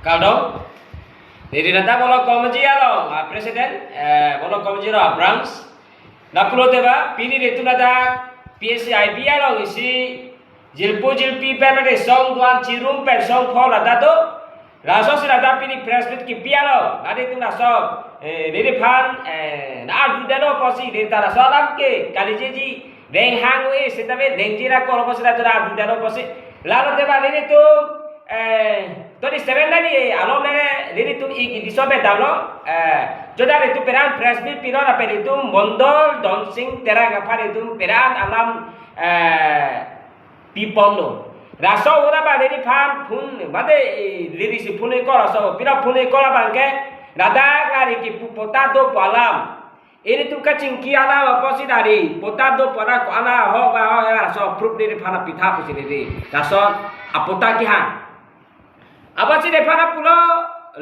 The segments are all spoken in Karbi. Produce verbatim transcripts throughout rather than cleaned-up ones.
Kardom. Neli nata Block Committee along, ah, President, eh, Block Committee along, ah, Branch. Lapulote ba, pini nelitum nata P S C I B along isi jirpo jirpi pen mate song do-an chirum pen song pho lata do. Laso si lata pini press meet kipi along. Nelitum laso, eh, neliphan, eh, na-arjudetlo pusi, neli ta laso alam ke, kali jeji, deng hang we, seta ve, deng jira kolo pusi, nelitum na-arjudetlo pusi. Lalote ba nelitum, eh, twenty-seven na ni, eh, alom le, nelitum ik, ik diso be damlo, eh, joda nelitum peran press meet pilo lapen nelitum Mondol Donsing Terang aphan nelitum peran alam, eh, piponlo. Laso ura ba neliphan phone, mate, eh, neli si phone call laso, pira phone call abang ke, ladak neli kipu patta do pu alam. Nelitum kachingki alam apotsi neli, patta do pu alam ko-an ahok ba ahok ya, laso proof neliphan pitha pusi neli. Laso apatta kehang. Apotsi neliphan pulo,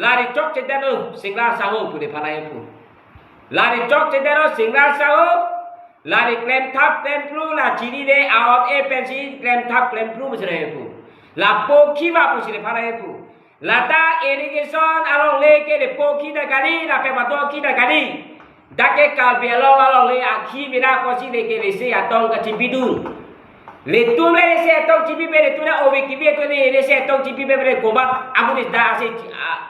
neli chokchedetlo, Singlar Sahu pu neliphan pu. Neli chokchedetlo, Singlar Sahu, neli klemthap klemphlu, la chini le aot e pensi klemthap klemphlu pusi neli pu. La pokhi ma pusi neliphan pu. Lata irrigation along le ke le pokhi ta kali, lapen mato khi ta kali. Dak ke Karbi Anglong along le akhi mira kosi le ke lesi atong kachipidun. Nelitum le lesi atong chipipe, nelitum le ove kibi atum le lesi atong chipipe le komat abu ni da ase chi-, a-,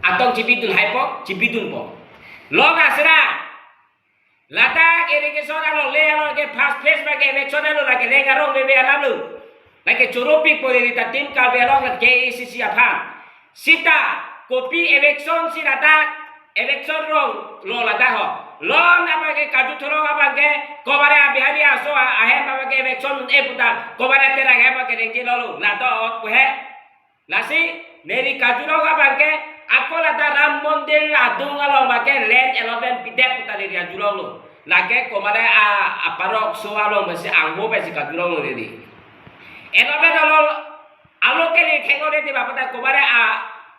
atong chipidun hai po, chipidunpo. Long asera. Ladak irrigation along le along ke first phase ba ke eviction along lake leng arong veve alam lo. Lake choro pikpo neli ta Team Karbi Anglong la K A C C aphan. Seta kopi eviction si ladak eviction rong lo ladak ho. Lon abang ke Kaju Thorong abang ke kobare a Bihari aso a-, ahem abang ke eviction e puta kobare Terang ahem abang ke dengji lolo. Ladak ot kuhe. Lasi, neli kajulong abang ke, ako lata Ram Mondir adung along abang ke land allotment pidet puta neli kajulonglo. Lake komare a, a parok so along masi angho pensi kajulonglo neli. Allotment along, alo ke neli theklong neli ba puta komare a,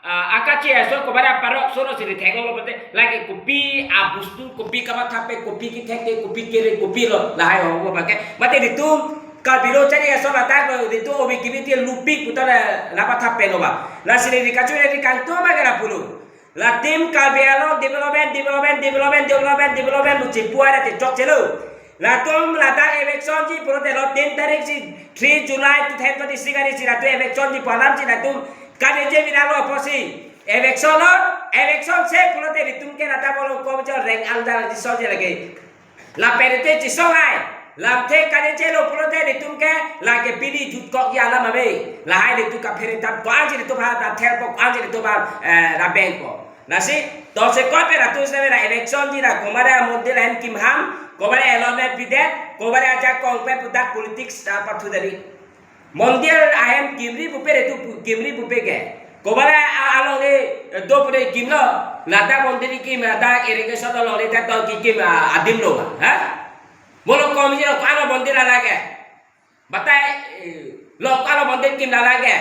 a, akachi aso komare a parok so lo si neli theklonglo puta, lake kopi a bostu, kopi kamathape, kopi kethek ke, kopi kere, kopi lo, lahai ho abang ke. Mate nelitum, Karbi lo chari aso ladak lo, nelitum ove kibi ti lupik puta la, la patha pelo ba. Lasi neli kachu neli kangtung ma ke lapulo. La Team Karbi Anglong development, development, development, development, development lo chipu ara te chokchelo. Latum ladak eviction ji pulote lo tin tarik si three July two thousand twenty-six arni si latum eviction ji pu alam si latum kade je mina lo apotsi. Eviction lo, eviction se pulote nelitum ke ladak bolo ko jo reng alda di so je lage. Lapen te chisong hai. Lamthe kane chelo pulote nelitum ke lake pini jutkok ya alam ave. Lahai nelitum kaphere tam ko-an si nelitum ha da therpo ko-an si nelitum ha, eh, da bengpo. Lasi, to se ko pe ratu se na eviction ji na komare mondir ahem kimham, komare allotment pidet, komare ajakong pe pudak politics ta pathu dari. Mondir ahem kimri pupe re tu pu-, kimri pupe ke. Kobare a-, along le, eh, do pure kimlo. Ladak mondir kim, ladak irrigation along le ta tol ki kim, ah, adim lo. Ha? Bolo kom ji lo ko-an lo mondir lake. Batai, eh, lo ko-an lo mondir kim lake.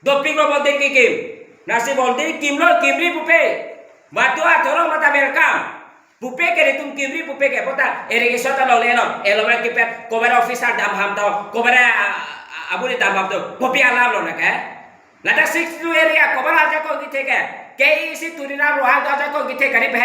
Dopik lo mondir ki kim. Nasi mondir kimlo kimri pupe. Matua thorong mata welcome. Pupe ke nelitum kimri pupe ke puta irrigation ta longle lo, allotment kipet, kobare officer damham do, kobare, a, a, aburi damham do, kopi alam lo na ke? Ladak six two area, kobare ajakong kithek ke, K A C Tuliram Ronghang do ajakong kithek kari pe?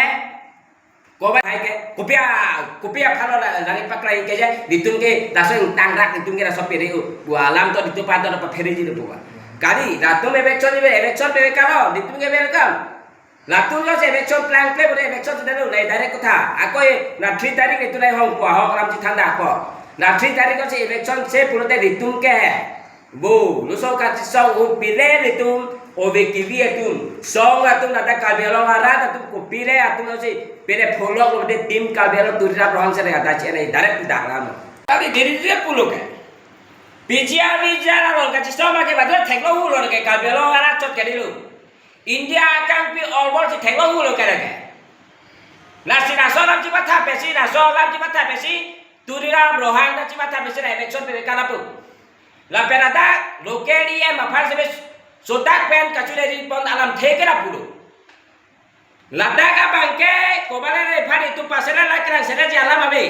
Kobare hai ke, kopi a, kopi aphan lo la, lari pakrai ke je, nelitum ke, laso tangrak nelitum ke laso pere u, bu alam to nelitum pa to dapat phere ji le bu. Kali, latum eviction ni, eviction pe kalo, nelitum ke welcome. Latum lo si eviction plangple pura eviction sudah lo, lai direct kotha. Ako e, na three tarik itu lai hong po, hong ram si thanda ako. Na three tarik lo si eviction se pulote nelitum ke. Bo, lo so ka si song u pile nelitum, ove kibi atum. Song atum nata Karbi Anglong arat atum ko pile atum lo si, pile pholok lo de Team Karbi Anglong Tuliram Ronghang se ada chene direct dak lam. Tapi diri dia pulo ke. P G R, P G R along ka si song ma ke ba do theklo hu lo ke Karbi Anglong arat chot ke di lo. India akangpi orbor si theklo hu lo kere ke. Lasi laso alam chimatha pesi, laso alam chimatha pesi, Tuliram Ronghang ta chimatha pesi la eviction pe kala pu. Lapen ladak local E M aphan si sodak pen kachule ri pon alamthe ke lapulo. Ladak abang ke kobare le phan itu pasela la kerang sela ji alam ave.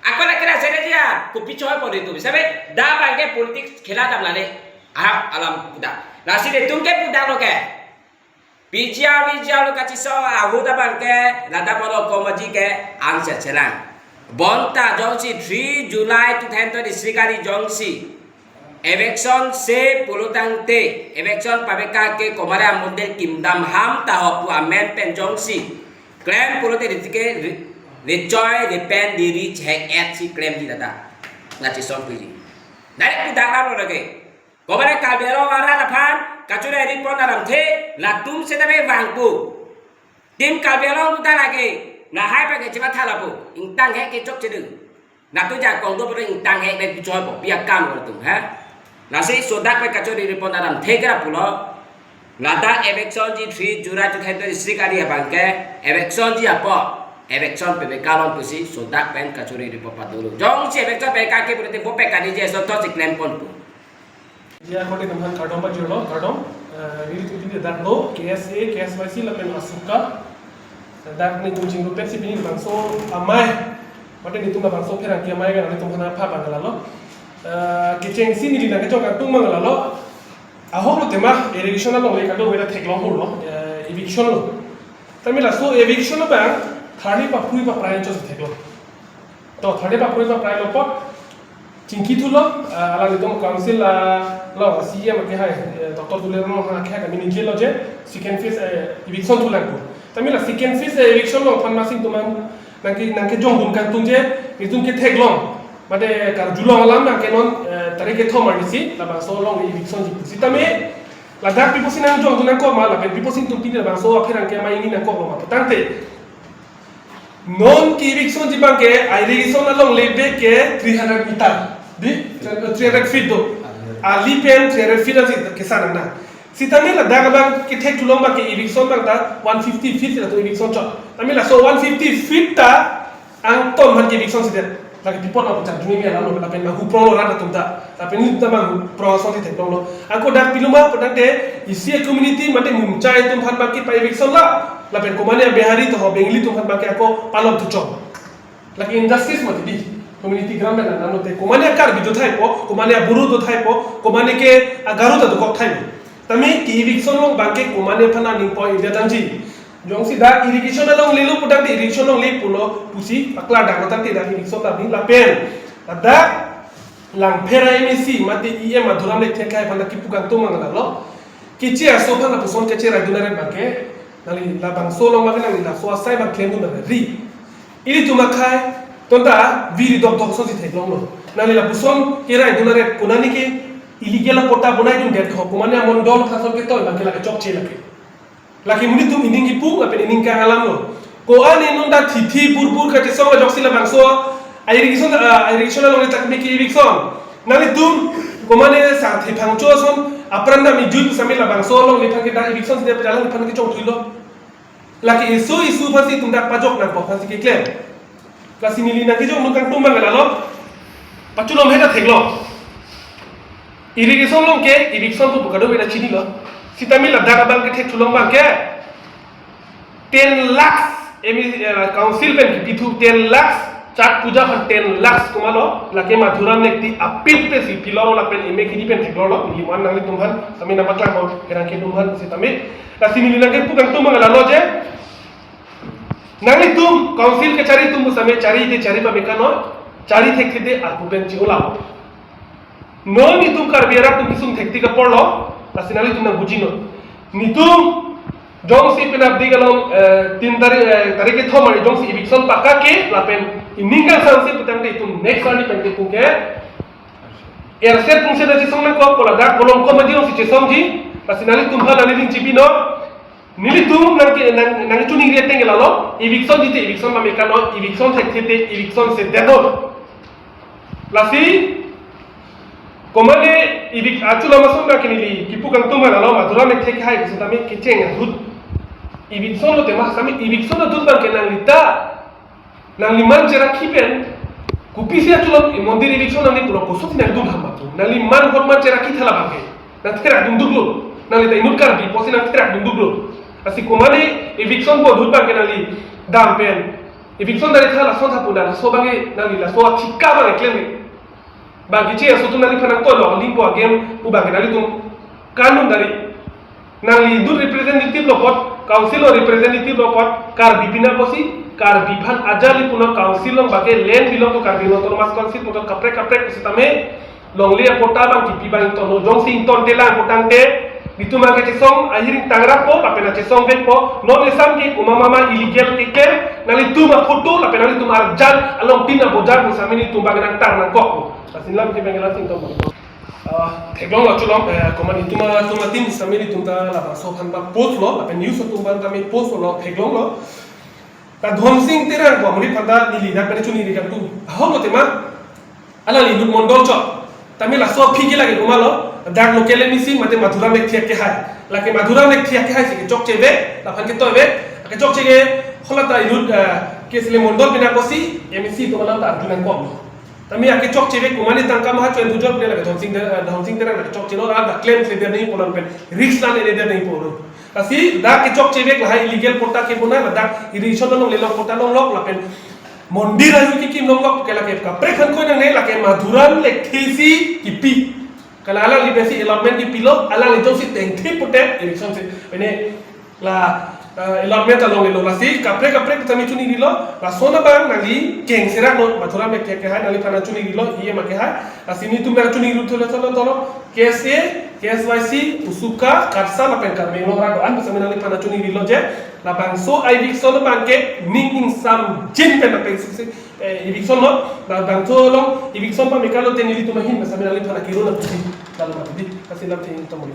Ako la kira sere dia, kopi choi pon itu. Bisa be, da abang ke politics khela dam lale. Ahap alam kuda. Lasi netum ke pudaklo ke. P G R, V G R lo kachesong ahut abang ke ladak molo komaji ke anse chelang. Bonta jongsi three July two thousand twenty-six ari jongsi eviction se pulotangte, eviction pabeka ke komare amundel kimdam ham ta ho pu amen pen jongsi klem pulote ritike ri-, richoi ripen diri chek et si klemji data. Ngachesong puji. Dari pudak ram lo lagi. Komare Karbi Anglong arat aphan kachuri ripon alamthe latum setame vangpo. Tim Karbi Anglong puta lagi. Lahai pake chimatha lapu. Ingtang hek kechok chedeng. Natu jakong do pada ingtang hek pen pichoi po. Pi akam lo tum, ha? Lasi sodak pen kachuri ripon alamthe kera pulo. Ladak eviction ji three July two thousand twenty-six ari abang ke eviction ji apo. Eviction pabeka lon pusi sodak pen kachuri ripon padolo. Jongsi eviction pabeka ke pulote bo pabeka dije so to si klem ponpo. Dia kode teman kardom pajirlo, kardom. Eh, nelitum pini dak do, K S A, K S Y C lapen ASUCA. Dak netum chingrum pensi pini bangso amei. Mate netum bangso pherangke amei kan netum hana pha bang lalo. Eh, kechengsi neli nangkejok kangtung mang lalo. Ahok lo tema, eviction alongle kadokave ta theklong holo, eh, eviction lo. Tame laso eviction abang, thari paprui paprai chot theklong. To, thari paprui paprai lo apot, chingki thulo, ah, alanglitum council, ah, lo, C E M ke hai, eh, Doctor Tuliram Ronghang ke hai kami ningje lo je, second phase, eh, eviction thulang ko. Tame la second phase, eh, eviction lo aphan masing tum nangke, nangkejongdun kangtung je, netum ketheklong. Mate karjulong alam nangke non, eh, tarik kethom arnisi, labangso along eviction ji. Sitame, ladak pi pusi nangjongdun nangkok ma, lapen pi pusi netum pini labangso apherangke amei ingni nangkok lo ma. Tangte, non ke eviction ji abang ke, irrigation alongle bek ke three hundred meter. Di, three hundred feet do. Ali pen three hundred feet ansi kesan na. Sitame ladak abang kethek thulong abang ke eviction abang ta one fifty feet latum eviction chot. Tame laso one fifty feet ta angton aphan ke eviction sidet. Lake pipot ma puchak juni mi alam lo, lapen ma huprong lo rat atum ta. Lapen netum ta ma huprong asonsi theklong lo. Ako dak piluma putangte isi community mate mumchai atum aphan abang ke pa eviction la. Lapen komane Bihari to ho Bengali atum aphan abang ke ako palon thuchong. Lake injustice mati di. Community ground na nanote. Komane Karbi do thaipo, komane Boro do thaipo, komane ke Garo ta dokok thaipo. Tame ke eviction along abang ke komane aphan aning poi ida tangji. Jongsi dak irrigation alongle lo putangte irrigation alongle pulo pusi pakla dak lo tangte dak irrigation ta di lapen. Dak Langpher M A C mate E M Madhuram Lekthe akhai aphan dak kipu kangtung mang lalo. Keche aso aphan lapuson kacheraidun aret abang ke, nangli labangso along abang ke nangli laso asai abang klemdun aret ri. Ilitum akhai, ton ta viri dokdok asonsi theklong lo. Nangli lapuson keraidun aret, konani ke illegal patta bonaidundet ho, komane amondol aphan ason ketoi abang ke lake chokche lake. Lake monit atum ining kipu, lapen ining kang alam lo. Ko-an non ta thithi burbur kachesong ajoksi labangso, irrigation, ah, irrigation alongle tak miki eviction. Nanglitum, komane sa thepangcho ason, apran ta mi jui pusitame labangso alongle aphan ke ta eviction sida pedalang aphan ke chongthui lo. Lake isu isu aphansi itum dak pajok nangpo aphansi keklem. Lasi neli nangkejok nung kangtung abang lalo. Pachulom heta theklong. Irrigation along ke, eviction pu kadokave ta chinilo. Sitame ladak abang kethek thulong abang ke ten lakhs, M E, eh, council pen kipithu ten lakhs, Chhath Puja aphan ten lakhs komalo, lake Madhuram Lekthe apit pensi pilor lapen M A kidi pen theklong lo, neli mo-an nanglitum aphan, tame nangpaklang mo, pherangke atum aphan, sitame. Lasi neli nangkepu kangtung abang lalo je, nanglitum, council kechari atum pusitame chari te chari pameka noi, chari thekthe te arpu pen chi-ola. Non netum Karbi arat atum kesung thektik apor lo, lasi nanglitum nangbuji non. Netum, jongsi penap dik along, eh, tin tarik, eh, tarik kethom ari jongsi eviction paka ke, lapen ining kangsam si putangte itum next arni pen kepu ke, erset pungset ta chesong nangkok, pu ladak kolom komaji alongsi chesongji, lasi nanglitum aphan nangli ning chibi non, nelitum nangke, nang, nangchuningri ateng ke lalo, eviction ji te eviction pameka noi, eviction thekthe te eviction sedet non. Lasi, komane evic-, achu lama sunda ke neli, kipu kangtung abang lalo, Madhuram Lekthe akhai pusitame kecheng ahut. Eviction lo tema, sitame eviction ahut abang ke nangli ta, nangli man cherakhi pen, kopisi achu lo, mondir eviction nangli pulo kosonsi nangdun ham atum. Nangli man hot man cherakhi thala abang ke. Nangtherak dunduk lo. Nangli ta inut Karbi pusi nangtherak dunduk lo. Lasi komane eviction pu ahut abang ke nangli dam pen. Eviction dari tha lason tha pu na laso abang ke nangli laso athika abang ke klem. Abang ke che aso atum nangliphan nangtoi lo, ling pu agem pu abang ke nanglitum Kanun dari. Nangli inut representative lo apot, council lo representative lo apot, Karbi pina apotsi, Karbi aphan ajali puno council along bake land belong to Karbi Anglong Autonomous Council puthot kaprek kaprek pusitame, longle apatta abang kipi abang ingtonlo, jongsi ingtonte lang putangte, netum abang kachesong ahiring tangrap po, lapen achesong vek po, non esam ke komat mama illegal keklem, nanglitum aphoto, lapen nanglitum arjan along tin abojan pusitame netum abang nangtang nangkok po. Lasi lam ke abang langsing to. Ah, theklonglo chulom, eh, komat netum atum atin pusitame netum ta labangso aphan ba post lo, lapen news atum aphan tame post lo, theklonglo. Ta Dhonsing Terang ko, amonit aphan ta neli dak pen chuningri kangtung. Ahok lo tema, alangli inut mondol chot. Tame laso aphi ke lake komatlo, dak local M A C mate Madhuram Lekthe akehai. Lake Madhuram Lekthe akehai si kechokche vek, laphan ketoy vek, kechokche ke, hala ta inut, eh, ke sile mondol pina apotsi, M A C atum alam ta arju nangkoklo. Tame akechokche vek komatne tangka maha chuen thujor pine lake Dhonsing Ter-, eh, Dhonsing Terang akechokche lo, la dak klemkledet nangji pulo lapen risk lan-edet nangji pulo. Lasi dak kechokche vek lahai illegal patta kebonai, ladak irrigation longle along patta longlok lapen mondir ayu kekim longlok ke lake kaprek aphan koi nangne, lake Madhuram Lekthe si kipi. Kalang alangli pensi allotment kipilo, alangli jongsi tengthip pute irrigation si. Pine la, eh, allotment ta longlelo, lasi kaprek kaprek tame chuningrilo, lason abang nangli keng serak lo, Madhuram Lekthe akehai nangliphan chuningrilo, E M akehai, lasi netum nangchuningri thule thule thule, K S A, K S Y C, USUCA, KATSA lapen Karbi Anglong arat do-an pusitame nangliphan chuningrilo je, labangso eviction abang ke ning ingsamjin pen apeng suksi, eh, eviction lo, labangso along eviction pameka lote nelitum ahin pusitame nangliphan kiruna pusi, lalu mati di, lasi lam ting to muli.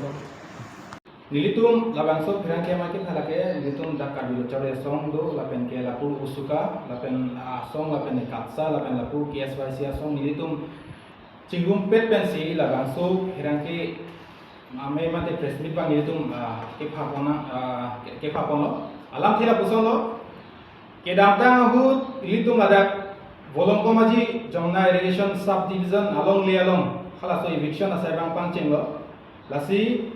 Nelitum labangso pherangke makin halake, nelitum dak Karbi Lo Charli Asong do, lapen ke lapu USUCA, lapen asong, lapen KATSA, lapen lapu K S Y C asong, nelitum chingrumpet pensi labangso pherangke ame mate press meet abang nelitum, ah, kepha pon, ah, ke-, kepha ponlo. Alamthe lapuson lo. Kedamtang ahut ilitum ladak Volongkom Aji Jongna Irrigation Subdivision alongle along halaso eviction asai abang pangchenglo. Lasi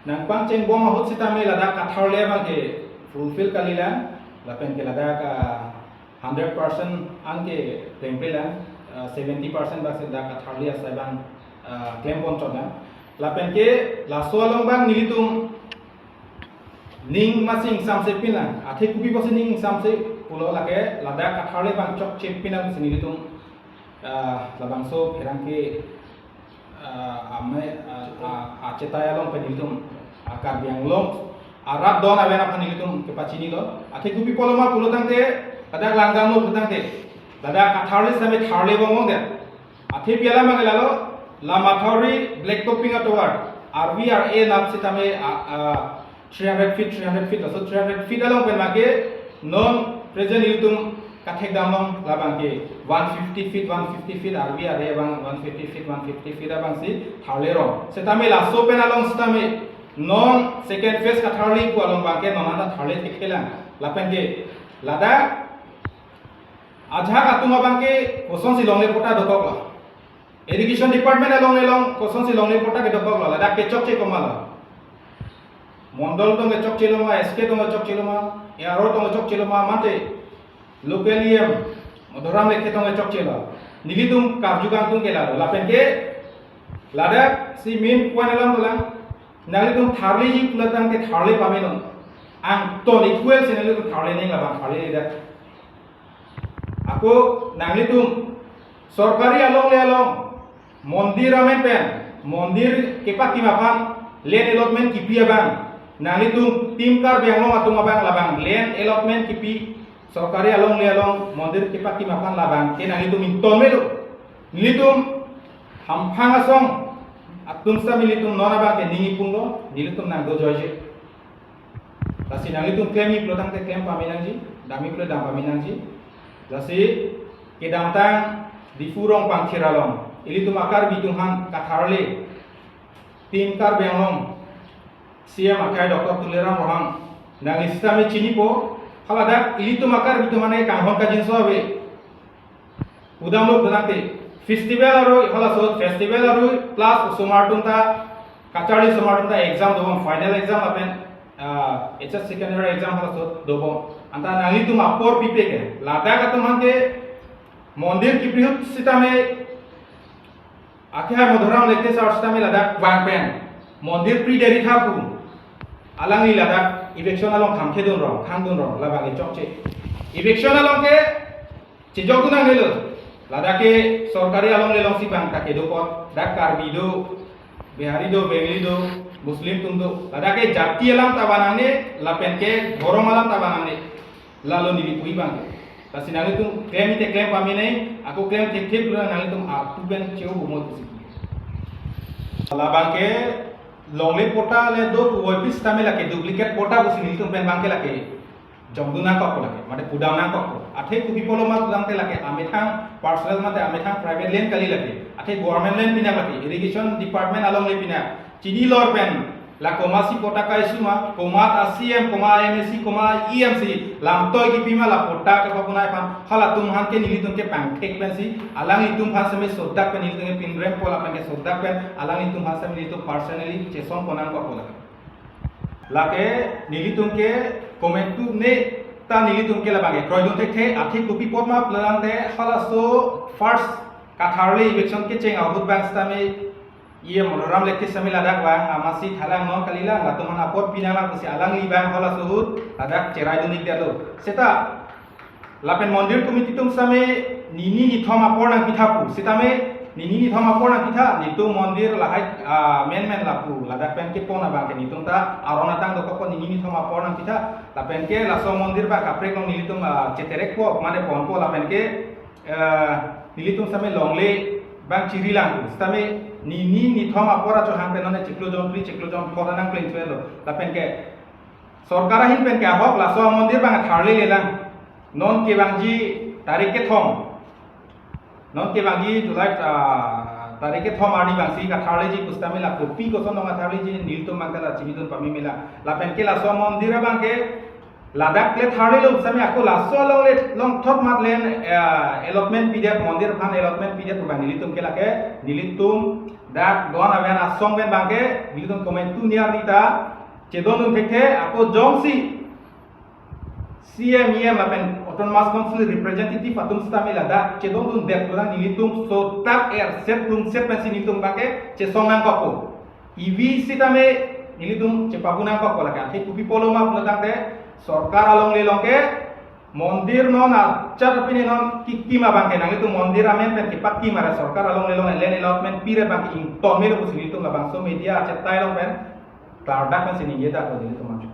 nangpangchengbom ahut sitame ladak katharle abang ke fulfill kalilang, lapen ke ladak, ah, hundred percent an ke plengplelang, ah, seventy percent bak si ladak katharle asai abang, ah, klem pon chotlang. Lapen ke laso along abang nelitum ning masi ingsamse pinlang, athe kopi pusi ning ingsamse pulo lake ladak katharle abang chokche pinlang pusi nelitum, ah, labangso pherangke, ah, ame, ah, ah, achetai along pen nelitum, ah, Karbi Anglong arat do-an aven aphan nelitum kepachinilo. Athe kopi pulo ma pulo tangte, ladak langdamlo pulo tangte, ladak katharle sitame tharle bong bong det. Athe pi alam abang ke lalo, la mathori black topping atovar, R V R A nap sitame, ah, ah, three hundred feet, three hundred feet, laso three hundred feet along pen make, non present ilitum kathekdam along labang ke one fifty feet, one fifty feet, R V R A abang one fifty feet, one fifty feet abang si tharle rong. Sitame laso pen along sitame, non second phase katharle pu along abang ke non anta tharle thekthelang. Lapen ke, ladak ajahak atum abang ke kosonsi longle patta dokoklo. Education Department along along kosonsi longle patta kedokoklo, ladak kechokche komatlo. Mondol tong kechokchelo ma, S K tong kechokchelo ma, A R O tong kechokchelo ma, mate local E M, Madhuram Lekthe tong kechokchelo. Nelitum karju kangtung ke lalo, lapen ke ladak si main point alam dolang, nanglitum tharleji pulo tangte tharle pame non. Angton equal si nanglitum tharle nangji, labang tharledet. Ako nanglitum sorkari alongle along mondir amen pen, mondir kepakim aphan land allotment kipi abang, nanglitum Team Karbi Anglong atum abang labang land allotment kipi sorkari alongle along mondir kepakim aphan labang ke nanglitum ington melo. Nelitum hamphang asong atum sitame nelitum non abang ke ning ipunglo, nelitum nangdojoije. Lasi nanglitum klemji pulo tangte klem pame nangji, damji pulo dam pame nangji. Lasi kedamtang Diphu rong pangthir along ilitum a-Karbi atum aphan katharle Team Karbi Anglong C M akehai Doctor Tuliram Ronghang, nangli sitame chinipo, haladak ilitum a-Karbi atum aphan kanghon kangjinso ave. Pudamlo pudamte festival aroi, halaso festival aroi plus osomar atum ta, kacharli osomar atum ta exam dobom, final exam lapen, ah, H S second year exam halaso dobom. Anta nanglitum apor pipe ke, ladak atum aphan ke mondir kipi ahut sitame, akehai Madhuram Lekthe sar sitame ladak vang pen Mondir pri deri tha pu. Alangli ladak eviction along khang kedun rong, khang dun rong, labang e chokche. Eviction along ke chejok dun nangnelo. Ladak ke sorkari alongle alongsi bang ta kedo apot, dak Karbi do, Bihari do, Bengali do, Muslim atum do. Ladak ke jati alam ta vanangne, lapen ke dhorom alam ta vanangne. Lalo neli pu abang ke. Lasi nanglitum klem ite klem pamenei, ako klem thekthe pulo nanglitum atu pen cheu bumot pusi. Labang ke longle patta le do pu voipi sitame lake duplicate patta pusi nelitum pen abang ke lake jongdun nangkok lake, mate pudam nangkok. Athe kopi apotlo ma pudam te lake amethang personal mate amethang private land kali lake. Athe government land pinak lake, irrigation department alongle pinak. Chini lor pen la komatsi patta kaisuma, komat a C M, komat a M A C, komat a E M C, lamtoi kipima la patta kepapunai aphan, halatum aphan ke nelitum ke pangthek pensi, alanglitum aphan sitame sodak pen nelitum ke pinrem po lapen ke sodak pen, alanglitum aphan sitame nelitum personally chesong pon nangkok lake. Lake nelitum ke komantu ne ta nelitum ke labang ke kroidun thekthe, athe kopi apot ma pulo tangte halaso first Katharli eviction kecheng ahut abang sitame E M Manoram Lekthe sitame ladak abang amatsi thalang non kalilang, latum aphan apor pinanglang pusi alangli abang halaso ahut ladak cheraidun-ikdetlo. Seta lapen mondir committee atum sitame nini nithom apor nangpitha pu. Sitame nini nithom apor nangpitha, nelitum mondir lahai, ah, men men lapu. Ladak pen kepon abang ke nelitum ta aron atang dokok nini nithom apor nangpitha. Lapen ke laso mondir abang kaprek along nelitum, ah, cheterek po, mane pon po lapen ke, eh, nelitum sitame longle abang chirilang pu. Sitame nini nithom apor achohang pen non chiklo jon phli, chiklo jon phongo nangklem chelo. Lapen ke sorkar ahin pen ke ahok laso mondir abang tharli lelang. Non kevangji tarik kethom. Non kevangji July, ah, tarik kethom arni abangsi katharliji pu sitame la kopi koson along katharliji nelitum abang ke la chinidun pamemela. Lapen ke laso mondir abang ke ladak le tharlilo sitame ako laso alongle along thot mat len, eh, allotment pidet, mondir aphan allotment pidet pu abang nelitum ke lake, nelitum dak don aven asong pen abang ke nelitum komantu niar nita chedondun thekthe, ako jongsi C M, E M lapen Autonomous Council representative atum sitame ladak chedondundet pulang nelitum sodak erset plungset pensi nelitum abang ke chesong nangkok pu. Ivi sitame nelitum chepapu nangkok pu lake, athe kopi apotlo ma pulo tangte sorkar alongle along ke mondir non achat apine non kekim abang ke nanglitum mondir amen pen kepakim are sorkar alongle along land allotment piret abang ke ington melo pusi nelitum labangso media achet tai along pen klardak pensi ningje ta ko nelitum maju.